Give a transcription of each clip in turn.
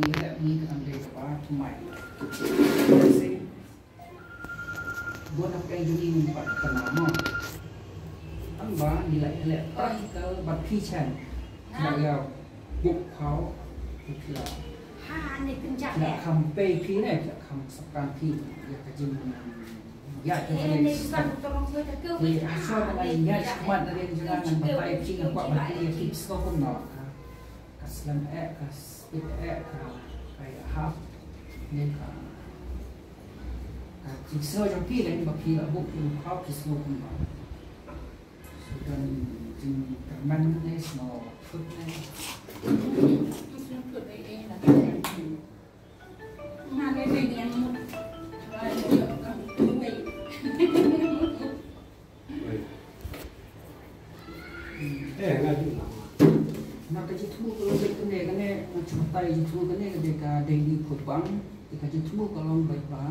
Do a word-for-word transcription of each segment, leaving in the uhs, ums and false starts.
Ngi leh ngi ka dang dei kaba thymmai. Bun hapdeng jong ngi ngim pat kynmaw mo. Tang ba ngi la leh practical bad phi shen. Phi la ïa buh phaw, phi la, phi la kham pei phi ne, phi la kham sap kan phi ïa ka jing ïa ka jing. Te ha shuwa ba ngan ïa shmat na ring jong nga ngan batai phi, nga kwah ban phi ïa ki phi sngewbha kumno. Ka slem eh, ka spit eh, ka, ka ïahap ne ka, ka jingsngew jong phi lane ba phi la buh phi la khap phi sngew kumno. Shu don jingkyrmen ne sngewthuh ne. Eh, nga ju na. Na ka jingthmu ka long beit kane, kane, na ka jingthmu, jingthmu kane ka dei ka daily food bank, te ka jingthmu ka long beit ba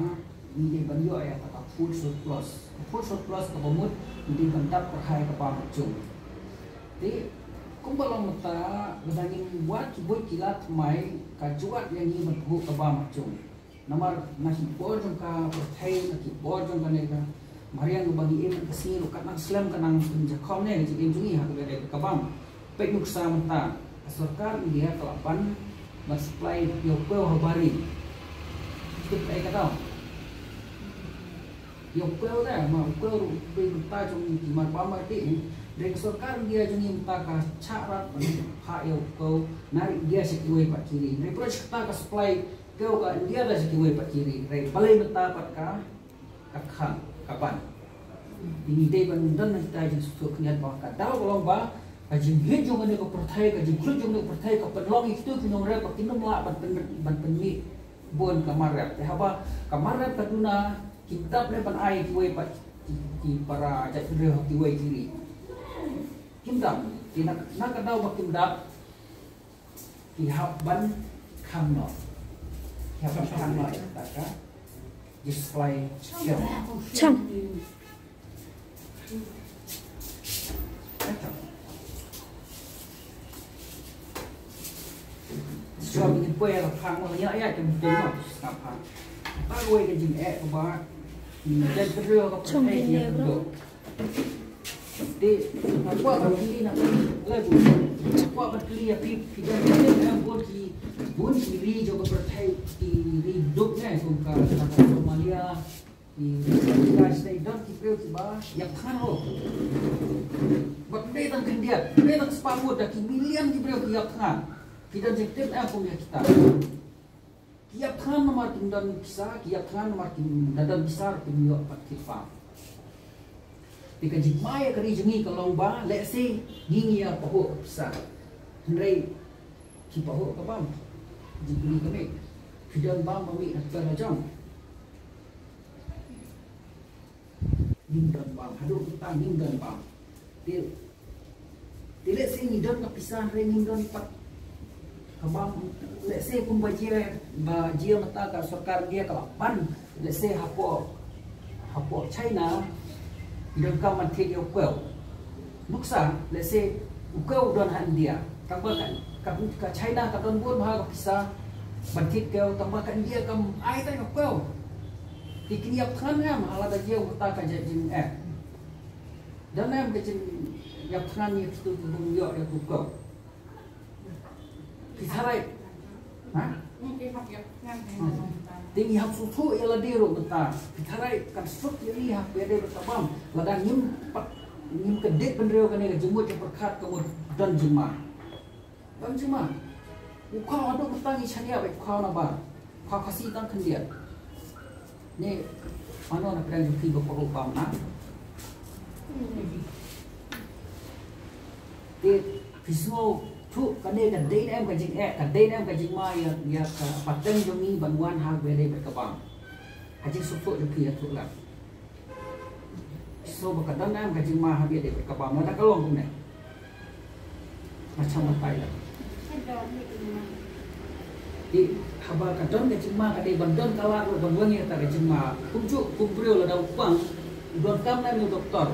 ngi dei ban ïoh ïa ka food surplus. Ka food surplus kaba mut ngi dei ban dap pyrhai ka bam jong. Te kumba long mynta, lada ngim wad ki buit ki lad thymmai, ka jwat ïa ngi ban phuh ka bam jong. Namar na ki bor jong ka pyrthei, na ki bor jong kane ka mariang ba ngi im ka sngi ruh kat nang slem ka nang pynjakhong ne ka jingim jong ngi ha kaba dei ka bam. Peit nuksa mynta ka sorkar India ka la ban ban supply ïa u kwew ha bari. Kit ai ka daw. Ïa u kwew da ma u kwew ruh peit mynta jong ngi ki mar bam mar ti. Dei ka sorkar India jong ngi mynta ka chah rat ban ha ïa u kwew na ri India sha kiwei pat ki ri. Dei proj kata ka supply Kiew ka India da sha kiwei pat ki ri, hynrei balei mynta pat ka, ka khang, ka ban. Ngi dei ban don kita jingsngewthuh khyndiat ba ka daw ka long ba ka jinghiar jong kane ka pyrthei, ka jingkhluit jong kane ka pyrthei ka pynlong ïa kito ki nongrep ba kin ym lah ban pyn, ban pynmih bun ka mar rep. Te haba ka mar rep ka duna, kim dap ne ban ai kiwei pat ki, ki para jaitbynriew ha kiwei ki ri. Kim dap. Te na, na ka daw ba kim dap, ki hap ban khang noh. Ki hap ban khang noh ïa kata ka display shong. Shong. Shong ngi poi la phang mo, ïa ïa kem poi mo. Sa phang. Ta wei ka jingeh kaba ngi jan ka rio ka. Shong poi ngi ïa ne bro. Te, nga kwah ban kylli na phi, lei bun. Nga kwah ban kylli ïa phi, phi don, eh, bun ki, bun ki ri jong ka pyrthei, ki ri duk ne, kum ka, ka Somalia, ki Africa, sdei don ki briew kiba ïap thngan ruh. Bad ym dei tang khyndiat, ym dei tang spah ngut, da ki million ki briew ki ïap thngan. Ki don jingtip, eh, kum ïa kita. Ki ïap thngan namar kim don pisa, ki ïap thngan namar kim da don pisa ruh kim ïoh pat kyrpang. Te ka jingma ïa ka ri jong ngi ka long ba lehse ngi ngi ïa pahuh ka pisa. Hynrei ki pahuh ka bam. Jingkylli ka mih. Ki don bam ba mih na ka la jong. Ngim don bam, haduh mynta ngim don bam. Te, te lehse ngi don ka pisa hynrei ngim don pat ka bam. Lehse kumba jia, ba jia mynta ka sorkar India ka la ban. Lehse hapoh, hapoh China ngi donkam ban thied ïa u kwew. Nuksa, lehse u kwew u don ha India. Tangba ka, ka, ka China ka don bun bha ka pisa ban thied kwew, tangba ka India kam ai tang ïa u kwew. Te kin ïap thngan em ha lada jia kata ka jait jingeh? Don em ka jingïap thngan ïa kitu ki bym ïoh ïa u kwew? Ki tharai. Ha? Te ngi hap sngewthuh ïa lade ruh mynta. Ki tharai kan suk ïa ngi ha kaba ïadei bad ka bam. Lada ngim pat, ngim kyndiat bynriew kane ka jingmut jingpyrkhat ka mut don jingma. Don jingma. U khaw haduh mynta ngi shaniah bad u khaw nabar. U khaw Khasi tang khyndiat. Ni, mano na pdeng jong phi ba kwah u bam na? Te phi sngewthuh kane ka dei ne em ka jingeh, ka dei ne em ka jingma ïa, ïa ka pateng jong ngi ban wan ha kaba ïadei bad ka bam. Ha jingsngewthuh jong phi ïathuh lang. Phi sngew ba ka don ne em ka jingma ha kaba ïadei bad ka bam, lada ka long kumne? Nga shah batai la. Te haba ka don ka jingma ka dei ban don ka lad ruh ban wan ïa kata ka jingma. Kumjuh kum briew lada u pang u donkam na u doktor.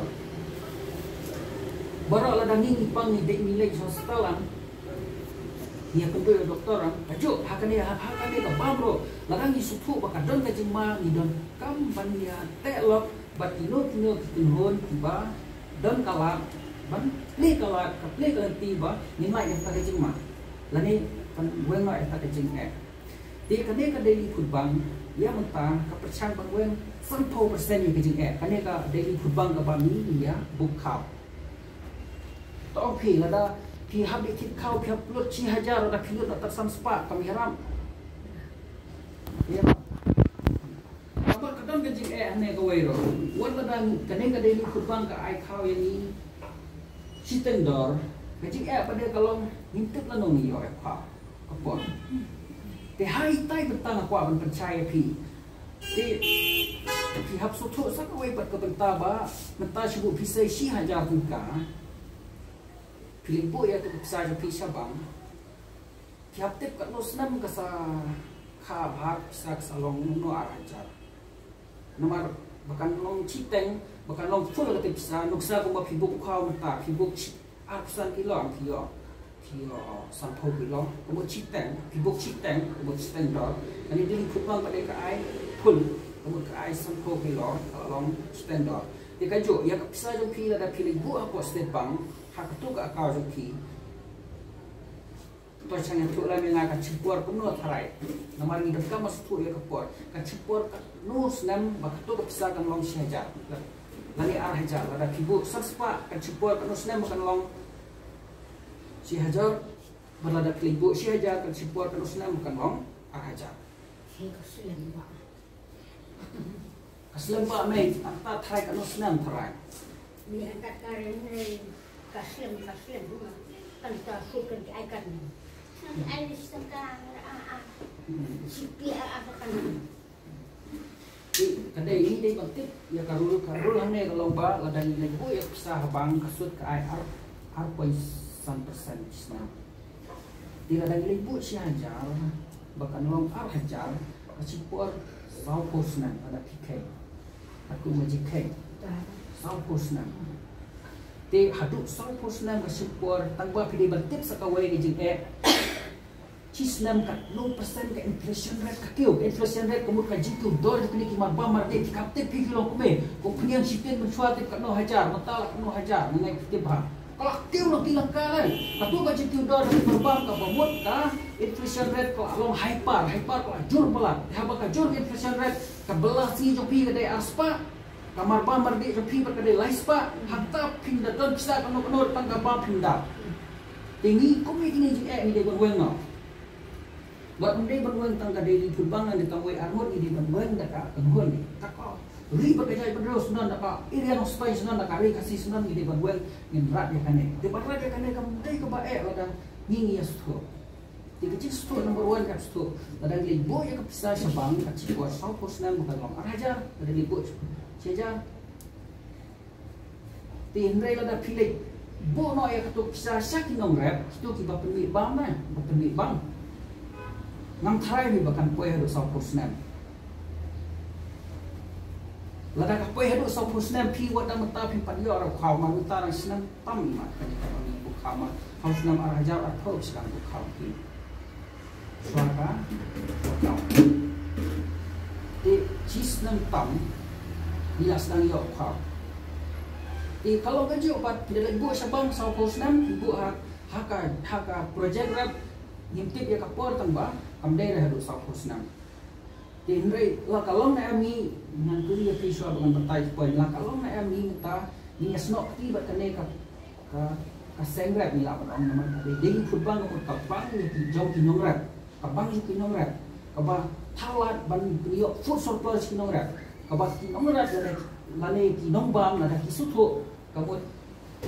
Baroh lada ngi ngi pang ngi dei ngi leit hospital lang. Ïa pynbeit ïa doktor, ah, ka juk, ha kane, ha, ha kane ka bam ruh. Lada ngi sngewthuh ba ka don ka jingma, ngi donkam ban ïa teh lok bad kino kino ki kynhun kiba don ka lad, ban plie ka lad, ka plie ka lynti ba ngin lait ïa ka jingma. Lane ban weng ïa ka jingeh. Te kane ka Daily Food Bank, ïa mynta ka pyrshang ban weng sanphew percent ïa ka jingeh. Kane ka Daily Food Bank kaba ngi ïa buh khaw. To phi lada phi hap ïa kit khaw phi hap lut shi hajar lada phi lut da san spah kam ïarap. Ïa. Haba ka don ka jingeh hane kawei ruh. Wat lada kane ka Daily Food Bank ka ai khaw ïa ngi shiteng dor. Ka jingeh ba dei ka long ngim tip lano ngi ïoh ïa khaw. Ka por. Te ha itai bynta nga kwah ban pynshai ïa phi. Te phi hap sngewthuh sa kawei pat ka bynta ba mynta shu buh phi sei shi hajar tyngka. Phi leit buh ïa ka pisa jong phi sha bank. Phi hap tip katno snem ka sa kha bha ka pisa ka sa long, no, ar hajar. Namar ba kan long shiteng, ba kan long full ka pisa, nuksa kumba phi buh khaw mynta, phi buh shi, arphew san kilo, phi ïoh, phi ïoh sanphew kilo, kumba shiteng, phi buh shiteng, kumba shiteng dor. Kane Daily Food Bank ba dei ka ai full, kumba ka ai sanphew kilo, ka long shiteng dor. Te kajuh, ïa ka pisa jong phi lada phi leit buh hapoh State Bank, ha kato ka account jong phi. To sha ngi tuh lem ïa nga kan shim por kumno tharai. Namar ngi donkam ban sngewthuh ïa ka por. Kan shim por katno snem ba kato ka pisa kan long shi hajar. Lane ar hajar, lada phi buh san spah kan shim por katno snem ba kan long shi hajar. Bad lada phi leit buh shi hajar kan shim por katno snem ba kan long ar hajar. Shi ka snem ba. Ka slem ba mei, anta tharai katno snem tharai. Ni anta ka ren ni ka slem, ka slem. Kan ta su kan ki ai kan. Ai ni sita ka a a. Hmm. Siti a a ka kan. Ni ka dei ni dei ban tip ïa ka rule, ka rule hangne ka long ba lada ngi leit buh ïa ka pisa ha bank ka sut ka ai ar, ar point san percent snem. Te lada ngi leit buh shi hajar ba kan long ar hajar, ka shim por sawphew snem lada phi kheiñ. Katkum ka jingkheiñ sawphew snem. Te haduh sawphew snem ka shim por tang ba phi dei ban tip sa kawei ka jingeh. Shi snem katno percent ka inflation rate ka kiew, ka inflation rate ka mut ka jingkiew dor jong kine ki marbam mardih, phi kam tip phi ki long kumne. Ko pynïang shiteng mynshuwa tip katno hajar, mynta la katno hajar, mynne phi tip bha. Ka la kiew na ki lyngkha lai. Kato ka jingkiew dor jong ki marbam kaba mut ka inflation rate ka la long hyper, hyper ka la jur palat. Haba ka jur ka inflation rate, ka bylla sngi jong phi ka dei ar spah, ka marbam mardih jong phi pat ka dei lai spah. Hangta phim da don pisa kano kano tang ka bam phim da. Te ngi kum ïa kine jingeh ngi dei ban weng noh. Wat ym dei ban weng tang ka Daily Food Bank, ngi tang wei arngut ngi dei ban weng da ka kynhun, da ka ri bad ka jaitbynriew syndon, da ka area of space syndon, da ka ri Khasi syndon ngi dei ban weng, ngin rat ïa kane. Te ban rat ïa kane kam dei kaba eh lada ngi ngi ïa sngewthuh. Te ka jingsngewthuh number one ka sngewthuh. Lada ngi leit buh ïa ka pisa sha bank ka shim por sawphew snem ba kan long ar hajar, lada ngi leit buh shi hajar. Te hynrei lada phi leit buh noh ïa kato pisa sha ki nongrep, kito kiba pynmih bam na, ba pynmih bam. Ngam tharai hi ba kan poi haduh sawphew snem. Lada ka poi haduh sawphew snem phi wat da mynta phi pat ïoh ruh khaw, ma mynta dang snem tam ma kane kaba ngi buh khaw ma. Khaw snem ar hajar arphew shi dang buh khaw ki. Shuwa ka, shuwa ka. Te shi snem tam ngi la sdang ïoh khaw. Te ka long kajuh pat phi da leit buh sha bank sawphew snem, phi buh ha, ha ka, ha ka project rep, ngim tip ïa ka por tang ba kam dei re haduh sawphew snem. Te hynrei la ka long ne em ngi, ngan kylli ïa phi shuwa ba ngan batai ki point, la ka long ne em ngi mynta ngi ïa snoh kti bad kane ka, ka, ka seng rep ngi lah ban ong namar ka dei Daily Food Bank ka mut ka bank ïa ki jong ki nongrep, ka bank ïa ki nongrep kaba thaw lad ban pynïoh food surplus ki nongrep, kaba ki nongrep lane, lane ki nongbam lada ki sngewthuh ka mut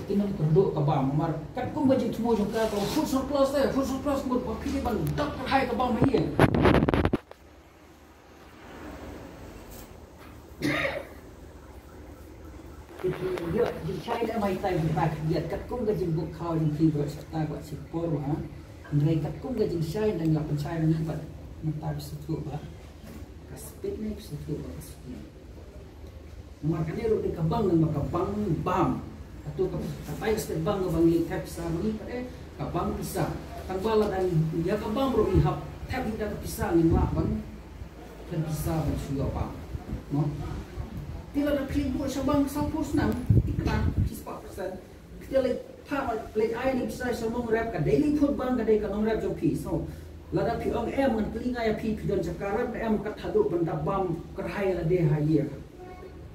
kin ym kyrduh ka bam. Namar katkum ka jingthmu jong ka, ka food surplus te, food surplus ka mut ba phi dei ban dap kyrhai ka bam ha ïing. Ïa, jingshai ne mai tai mynta ka ïa katkum ka jingbuh khaw jong phi baroh shi katta ka shim por ha. Hynrei katkum ka jingshai dang ïa pynshai ngi pat mynta phi sngewthuh ba ka speed ne phi sngewthuh ba ka speed. Namar kane ruh dei ka bank, namar ka bank bam. Kato ka, katai ka State Bank ka bank leit thep pisa ma ngi pat eh, ka bank pisa. Tang ba lada ïa ka bam ruh ngi hap thep hi da ka pisa, ngim lah ban pynpisa ban shu ïoh bam. Mo? Te lada phi buh sha bank sawphew snem, te kata shispah percent. Phi te leit phah, leit ai ïa ka pisa sha nongrep, ka Daily Food Bank ka dei ka nongrep jong phi. So lada phi ong em, ngan kylli nga ïa phi, phi don jaka rep em, kat haduh ban da bam kyrhai lade ha ïing.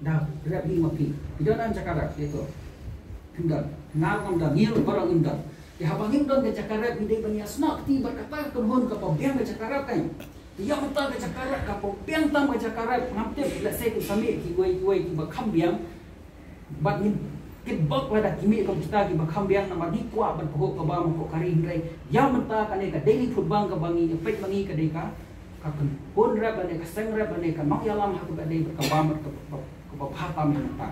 Da rep hi ma phi. Phi don jaka rep, ïa to. Phim don. Nga ngam don, ngi ruh baroh ngim don. Te haba ngim don ka jaka rep, ngi dei ban ïasnoh kti bad kata ka kynhun kaba biang ka jaka rep, kan. Te ïa mynta ka jaka rep, kaba biang tam ka jaka rep, ngam tip, let's say, ki samit kiwei kiwei kiba kham biang. Bad ngin kitbok lada ki mih kum kita kiba kham biang, namar ngi kwah ban pynhok kaba ma ko kari, hynrei ïa mynta kane ka Daily Food Bank kaba ngi peit ma ngi ka dei ka, ka kynhun rep lane ka seng rep lane ka nongïalam ha kaba dei bad kaba mat kaba, kaba bha tam ïa mynta.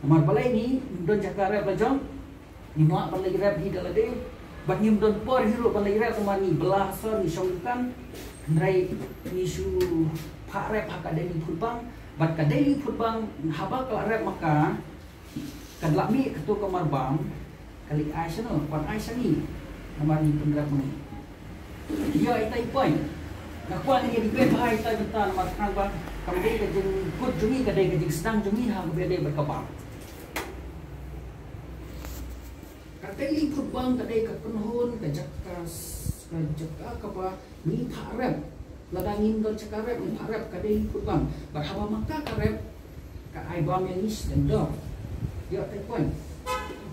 Namar balei? Ngi don jaka rep la jong, ngim lah ban leit rep hi da lade, bad ngim don por hi ruh ban leit rep namar ngi bylla ha sor, ngi shong dukan. Hynrei ngi shu phah rep ha ka Daily Food Bank, bad ka Daily Food Bank haba ka la rep ma ka, ka la mih kato ka marbam, ka leit ai shano, ka wan ai sha ngi, namar ngi pynrep ma ngi. Ïa ita i point. Nga kwah ngi debate bha ita i bynta, namar khnang ba kam dei ka jingkut jong ngi, ka dei ka jingsdang jong ngi ha kaba dei bad ka bam. Ka Daily Food Bank ka dei ka kynhun, ka jaka, ka jaka kaba ngi phah rep. Lada ngim don jaka rep, ngi phah rep ka Daily Food Bank. Bad haba ma ka ka rep, ka ai bam ïa ngi shiteng dor. Ïa te point.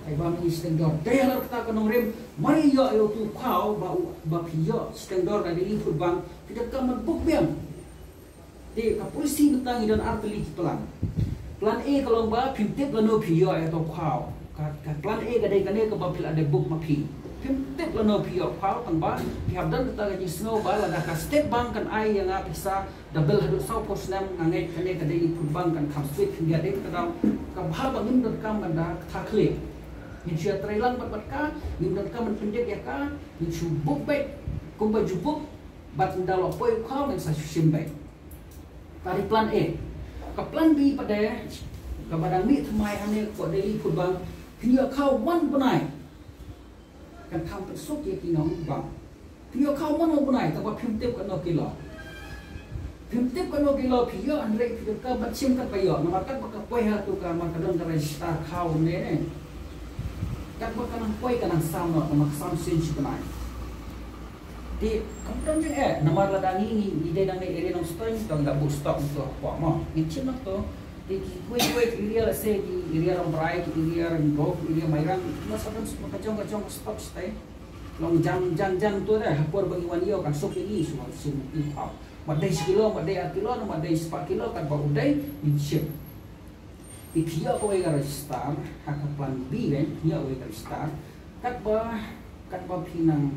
Ai bam ïa ngi shiteng dor. Te halor kata ko nongrim, mar ïa ïoh ïa uto u khaw ba u, ba phi ïoh shiteng dor na Daily Food Bank, phi donkam ban book biang. Te ka policy mynta ngi don ar tylli ki plan. Plan A ka long ba phim tip lano phi ïoh ïa uto u khaw. Ka, ka plan A ka dei kane kaba phi la dep book ma phi. Phim tip lano phi ïoh khaw, tang ba phi hap don kata ka jingsngew ba lada ka State Bank kan ai ïa nga pisa double haduh sawphew snem, nga ngeit kane ka Daily Food Bank kan kham sweet khyndiat. Dei kata ka bha ba ngim donkam ban da kata khlieh. Ngin shu ïatreilang bad, bad ka, ngim donkam ban pyndep ïa ka, ngin shu book beit kumba ju book, bad ynda la poi u khaw ngin sa shu shim beit. Ka dei plan A. Ka plan B pat de, kaba dang mih thymmai hangne ko Daily Food Bank, phin ïoh khaw man u bnai. Kan kham pynsuk ïa ki nongbam. Phi ïoh khaw man u bnai, tangba phim tip katno kilo. Phim tip katno kilo phi ïoh, hynrei phi donkam ban shim katba ïoh. Namar katba ka poi ha tu ka, namar ka don ka register khaw ne ne. Katba ka nang poi ka nang sam noh, namar ka sam sien shi bnai. Te kam don jingeh, namar lada ngi, ngi, ngi dei nangne area Nongstoiñ, to ngi da buh stock to hapoh mo. Ngin shim noh to. Te kiwei kiwei ki area, let's say ki area Rambrai, ki area Rainbow, ki area Mairang, ki must have done ka jong ka jong ka stock shatai. Long jan jan jan to de, ha por ba ngi wan ïew kan suk ïa ngi shu wan shim ïa ki khaw. Mat dei shi kilo, mat dei ar kilo, mat dei spah kilo, katba u dei ngin shim. Te phi ïoh kawei ka register ha ka plan B, eh, phi ïoh kawei ka register. Katba, katba phi nang,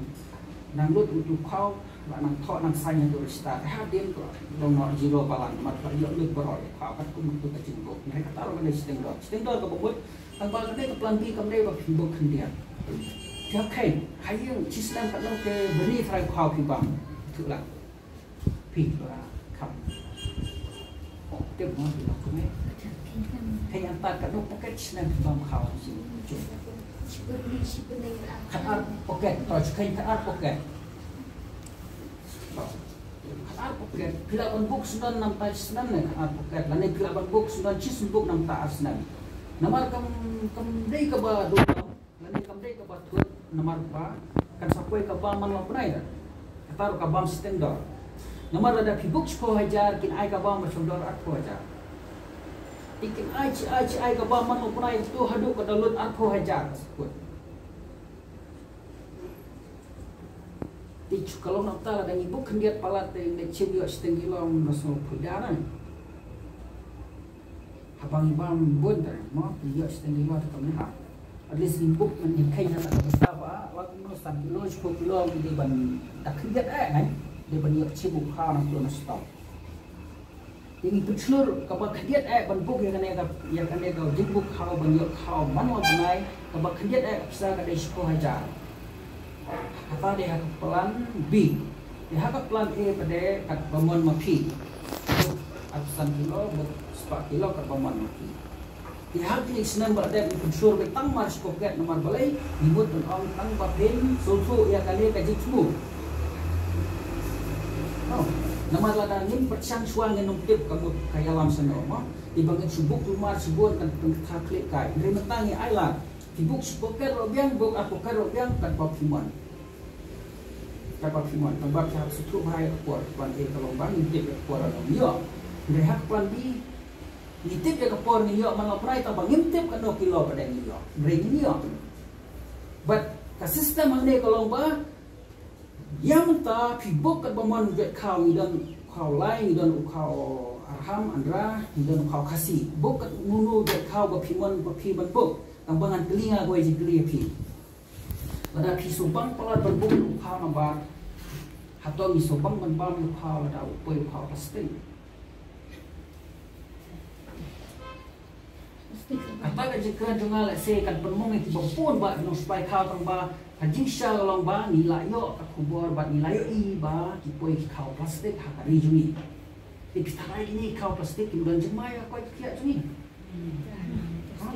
nang lut uto u khaw, la nang thoh nang sign ha uto u register. Te hadien to long noh zero balance, namar phi la ïoh lut baroh ïa u khaw, katkum uto ka jingbook. Hynrei kata ruh ka dei shiteng dor. Shiteng dor kaba mut, tangba kane ka plan B kam dei ba phin book khyndiat. Phi hap kheiñ, ha ïing shi snem katno te bynta trai u khaw phi bam. Ïathuh lang. Phi ba kham tip mo, phi long kumne. Kheiñ, ïa tat katno packet shi snem phi bam khaw shi snem. Khatar packet, to shu kheiñ khatar packet. To. Khatar packet. Phi lah ban book syndon namta shi snem ne khatar packet. Lane phi lah ban book syndon shi snem, book namta ar snem. Namar kam, kam dei kaba dum. Lane kam dei kaba thut, namar ba kan sa poi ka bam man la u bnai da. Kata ruh ka bam shiteng dor. Namar lada phi book shiphew hajar, kin ai ka bam ba shong dor arphew hajar. Te kin ai shi ai shi ai ka bam man la u bnai to haduh ka da lut arphew hajar ka sa kut. Te shu ka long nangta lada ngi book khyndiat palat te ngi shim ïoh shiteng kilo, ngi ba sngewbha phi da na. Haba ngi bam bun te mo, ngi ïoh shiteng kilo te kam ne ha. At least ngi book, ngi kheiñ na ka bynta ba la kumno san kilo, shiphew kilo ngi dei ban da khyndiat eh, ngi dei ban ïoh shim u khaw na to na stock. Te ngi pynshlur kaba khyndiat eh ban book ïa kane ka, ïa kane ka jingbook khaw ban ïoh khaw man la u bnai, kaba khyndiat eh ka pisa ka dei shiphew hajar. Kata dei ha ka plan B. Te ha ka plan A pat de katba mon ma phi. Arphew san kilo, book spah kilo katba mon ma phi. Te ha kine ki snem ba la dep ngi pynshur beit tang mar shi pocket namar balei? Ngi mut ban ong tang ba phin sngewthuh ïa kane ka jingthmu. Oh, namar lada ngim pyrshang shuwa ngin ym tip ka mut ka ïalam shano mo. Te ba ngin shu buk lumar shibun kan pynktha khlieh kai. Hynrei mynta ngi ai lad. Phi buk shi pocket ruh biang, buk ar pocket ruh biang, katba phi mon. Katba phi mon, tang ba phi hap sngewthuh bha ïa ka por, plan A ka long ba ngin tip ïa ka por ba ngin ïoh. Hynrei ha ka plan B, ngi tip ïa ka por ngin ïoh man la pynai, tang ba ngim tip katno ki lo ba dei ngin ïoh. Hynrei ngin ïoh. Bad ka system hangne ka long ba, ïa mynta phi buk katba mon, u jait khaw, ngi don u khaw Lai, ngi don u khaw Arham, Andra, ngi don u khaw Khasi. Buk kat uno uno u jait khaw ba phi mon, ba phi mon buk. Tang ba ngan kylli nga kawei jingkylli ïa phi. Lada phi sngewbang palat ban buk u khaw namar, hato ngi sngewbang ban bam u khaw lada u poi u khaw plastik? Kata ka jingkren jong nga lehse kan pynmong ïa kiba bun ba nongsipai khaw, tang ba ka jingshisha ka long ba ngi la ïoh ka khubor bad ngi la ïohi ba ki poi ki khaw plastik ha ka ri jong ngi. Te phi tharai kine ki khaw plastik kim don jingma ïa ka koit ka khiah jong ngi? Ha?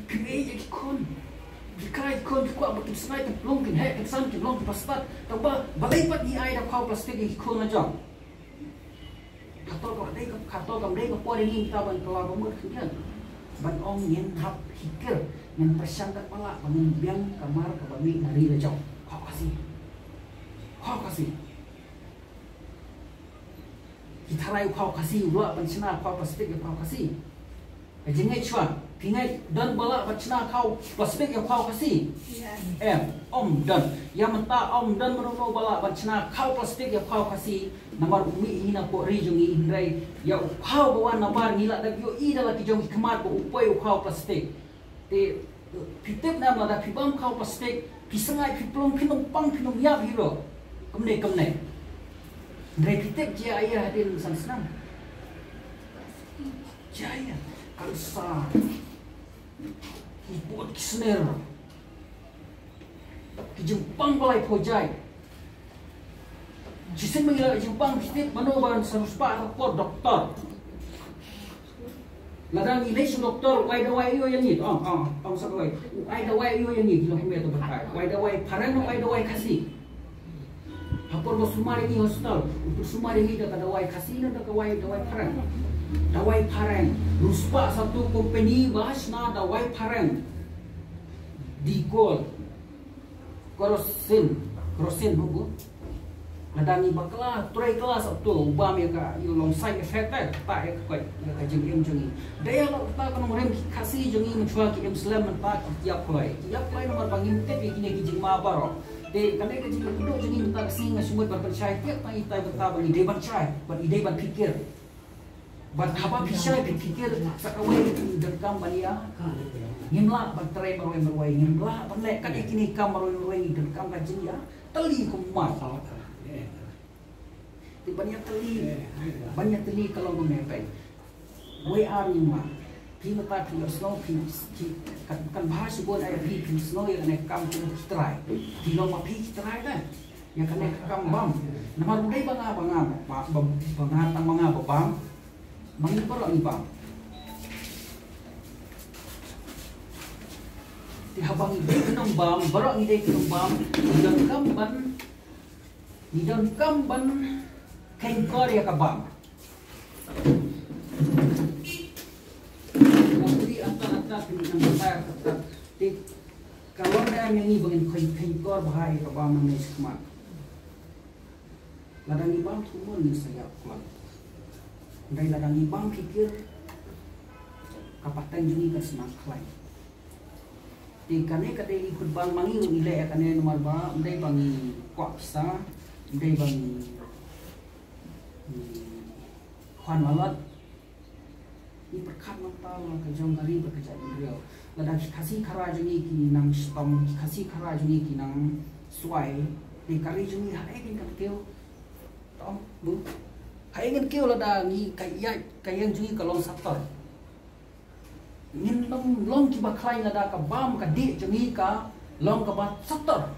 Phi ïeit ïa ki khun. Phi krai ki khun, phi kwah ba kin sngew, kin plung, kin heh, kin san, kin long kiba stad. Tang ba balei pat ngi ai da khaw plastik ïa ki khun la jong? Kato ka dei ka, kato kam dei ka por ïa ngi mynta ban kylla ba mut khyndiat. Ban ong ngin hap hikir, ngin pyrshang katba lah ba ngin biang ka mar kaba mih na ri la jong. Khaw Khasi. Khaw Khasi. Ki tharai u khaw Khasi u lah ban shna khaw plastik ïa u khaw Khasi? Ka jingngeit shuwa, phi ngeit don ba lah ban shna khaw plastik ïa u khaw Khasi? Em, ym don. Ïa mynta ym don mano mano ba lah ban shna khaw plastik ïa u khaw Khasi, namar u mih hi na pdeng ri jong ngi, hynrei ïa u khaw ba wan na bar ngi la dep ïohi da la ki jong ki khmat ba u poi u khaw plastik. Te phi tip ne em, lada phi bam khaw plastik, phi sngew, phi plung, phin ym pang, phin ym ïap hi ruh. Kumne kumne. Hynrei phi tip jia ïa hadien san snem? Jia ïa kansar, ki pud ki sner, ki jingpang ba laiphew jait. Shisien ba ngi la jingpang, phi tip mano ban sa riewspah ha ka por? Doktor. Lada ngi leit sha u doktor, u ai dawai aiu ïa ngi? Ong, ong, ong sa dawai. U ai dawai aiu ïa ngi? Ki long hi me to batai. U ai dawai phareng, u ai dawai Khasi? Ha por ba sumar ïa ngi hospital, u pynsumar ïa ngi da ka dawai Khasi ne da ka dawai, dawai phareng? Dawai phareng. Riewspah sa tu company ba shna dawai phareng. Dikol. Crocin, crocin, ho, ho. Lada ngi bakla, trei klas, to u bam ïa ka, ïa u long side effect, eh, ta ïa ka, ïa ka jingim jong ngi. Dei ïa la kata ka nongrim ki Khasi jong ngi mynshuwa ki im slem mynta ki ïap kloi. Ki ïap kloi namar ba ngim tip ïa kine ki jingma baroh. Te kane ka jingïakynduh jong ngi mynta ka sngi nga shu mut ban pynshai, te tang ïa kata ba ngi dei ban shai, ba ngi dei ban pyrkhat. Bad haba phi shai phi pyrkhat sa kawei, ngi donkam ban ïa, ngim lah ban trei marwei marwei, ngim lah ban leh kat ïa kine ki kam marwei marwei, ngi donkam ka jingïatylli kumne. Te ban ïatylli, ban ïatylli ka long kumne phi. Wei ar ngim lah. Phi mynta phi ïohsngew phi, phi, kan, kan bha shibun ïa phi, phi ïohsngew ïa kane ka kam kum ki trai. Phi long ma phi ki trai te ïa kane ka kam bam. Namar u dei ba nga, ba nga, ba, ba, ba nga, tang ba nga ba bam. Ma ngi baroh ngi bam. Te haba ngi dei ki nongbam, baroh ngi dei ki nongbam, ngi donkam ban, ngi donkam ban kheiñkor ïa ka bam. Ngi ata ata, ngi ata ata, te ka long ne em ïa ngi ba ngin kheiñ, kheiñkor bha ïa ka bam nangne shakhmat. Lada ngi bam thumon ngin sa ïap kloi. Hynrei lada ngi bam pyrkhat, ka pateng jong ngi kan sa nang khlaiñ. Te kane ka dei, ngi khot bam, ma ngi ruh ngi leh ïa kane namar ba ym dei ba ngi kwah pisa, ym dei ba ngi, ngi khwan malat. Ngi pyrkhat nangta la ka jong ka ri bad ka jaitbynriew. Lada ki Khasi Khara jong ngi ki nang shitom, ki Khasi Khara jong ngi ki nang swai, te ka ri jong ngi haei ngin kyntiew? Tom, bu. Haei ngin kiew lada ngi ka ïa, ka ïeng jong ngi ka long sator? Ngin long, long kiba khlaiñ lada ka bam ka dih jong ngi ka long kaba sator.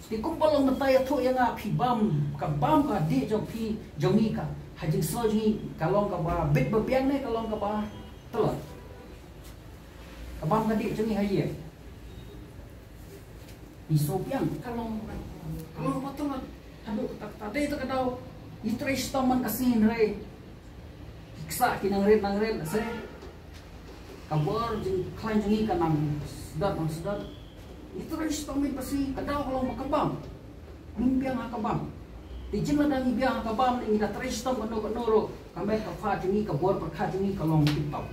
Te kumba long mynta, ïathuh ïa nga, phi bam, ka bam ka dih jong phi, jong ngi ka, ha jingsngew jong ngi ka long kaba bit ba biang ne ka long kaba tlot? Ka bam ka dih jong ngi ha ïing. Ngi shu biang, ka long, ka long pateng. Haduh kata, kata dei ta ka daw. Ngi trei shitom man ka sngi hynrei ki ksah ki nang rit nang rit, se ka bor jingkhlaiñ jong ngi ka nang sdot nang sdot. Ngi trei shitom man ka sngi, ka daw ka long ba ka bam. Ngim biang ha ka bam. Te jing lada ngi biang ha ka bam ne ngi da trei shitom kano kano ruh, ka met ka phad jong ngi, ka bor pyrkhat jong ngi ka long tip top.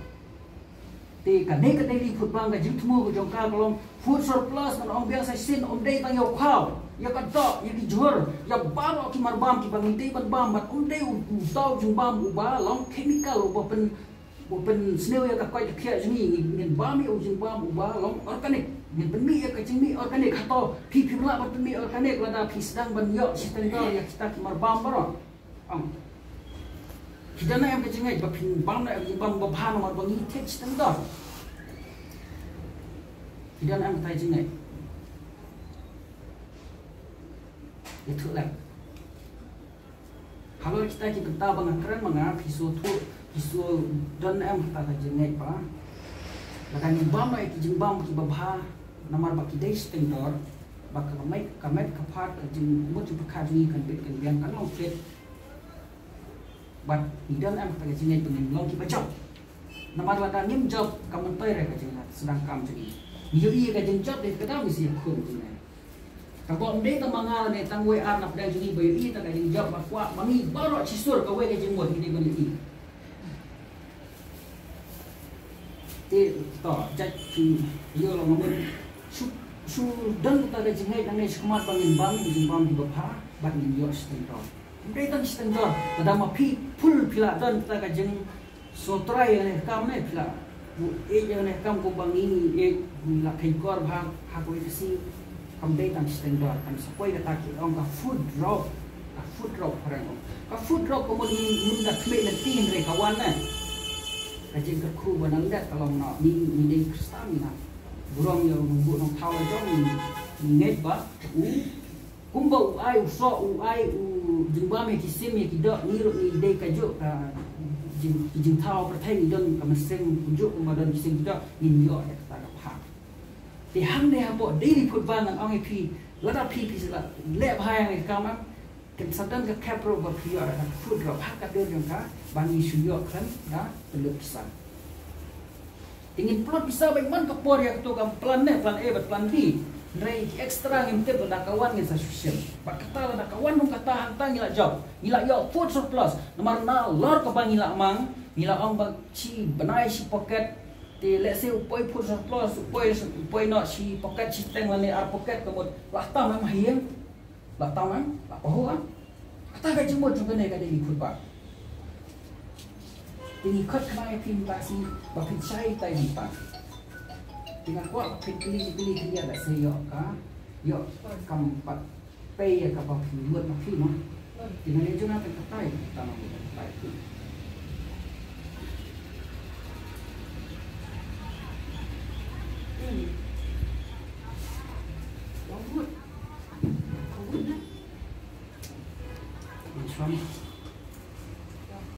Te kane ka Daily Food Bank ka jingthmu ka jong ka ka long food surplus, ngan ong biang sa shisien, ym dei tang ïa u khaw, ïa ka doh, ïa ki jhur, ïa baroh ki mar bam kiba ngi dei ban bam, bad ym dei u, u daw jingbam uba long chemical, uba pyn, uba pynsniew ïa ka koit ka khiah jong ngi. Ngin, ngin bam ïa u jingbam uba long organic. Ngin pynmih ïa ka jingmih organic. Hato phi, phim lah ban pynmih organic lada phi sdang ban ïoh shiteng dor ïa kita ki mar bam baroh? Ong. Ki don ne em ka jingngeit ba phin bam ne em, bam ba bha namar ba ngi thied shiteng dor? Ki don ne em kata ka jingngeit? Ïathuh lem. Halor kita ki bynta ba nga kren ma nga, phi shu thuh, phi shu don ne em kata ka jingngeit ba lada ngi bam ne ki jingbam kiba bha namar ba ki dei shiteng dor, ba ka met, ka met ka phad, ka jingmut jingpyrkhat jong ngi kan bit kan biang, kan long fit. Bad ngi don ne em kata ka jingngeit ba ngin long kiba jop? Namar lada ngim jop, ka myntoi re ka jingsdang kam jong ngi. Ngi ïohi ka jingjop dei ka dei ngi shu ïakhun jong ngi. Kaba ym dei tang ma nga ne tang wei ar na pdeng jong ngi ba ïohi tang ka jingjop, ba kwah ba ngi baroh shisur kawei ka jingmut ngi dei ban ïohi. Te to, jait ki ïoh long mut. Shu, shu don kata ka jingngeit nangne shakhmat ba ngin bam, ngin bam kiba bha, bad ngin ïoh shiteng dor. Ym dei tang shiteng dor, lada ma phi, phul phi lah don kata ka jing sngewthuh ïa kane ka kam ne, phi lah buh ïa kane ka kam kumba ngi, ngi ïeit, ngi lah kheiñ kor bha ha kawei ka sngi. Kam dei tang shiteng dor, kan sa poi kata ki ong ka food drop. Ka food drop phareng ong. Ka food drop ka mut ngi, ngim da khmih lynti hynrei ka wan ne. Ka jingkyrkhu ba nang dat ka long noh, ngi, ngi dei Khristan ngi na. Burom ïa u nongbuh nongthaw la jong ngi, ngi ngeit ba u kumba u ai u soh, u ai u jingbam ïa ki sim ïa ki doh, ngi ruh ngi dei kajuh ka jing, ki jingthaw pyrthei, ngi don ka mynsiem kajuh kumba don ki sim ki doh, ngin ïoh ïa kata ka bha. Te hangne hapoh Daily Food Bank ngan ong ïa phi, lada phi, phi sa leh bha ïa kane ka kam, kan sa don ka khep ruh ba phi ïoh ïa ka food drop ha ka dur jong ka, ba ngi shu ïoh khlem da pynlut pisa. Te ngin pynlut pisa beit man ka por ïa kato ka plan ne, plan A bad plan B. Hynrei ki extra ngim tip, lada ka wan ngin sa shu shim. Bad kata lada ka wan ruh kata, hangta ngi la jop, ngi la ïoh food surplus. Namar nalor kaba ngi la mang, ngi la ong ba shi bnai shi paket. Te let's say u poi food surplus, u poi, u poi noh shi paket shiteng lane ar paket ka mut. La tam em ha ïing? La tam em? La pahuh em? Kata ka jingmut jong kane ka Daily Food Bank. Te ngi khot khnang ïa phi mynta ka sngi ba phin shai tai mynta. Te nga kwah ba phin kylli, kylli, kylli ïa, let's say ïoh ka, ïoh kam pat pei ïa kaba phi mut ma phi mo. Te ngan ïa juna tang katai, tang katai. Hmm. Long mut. Long mut na. Ngan shong.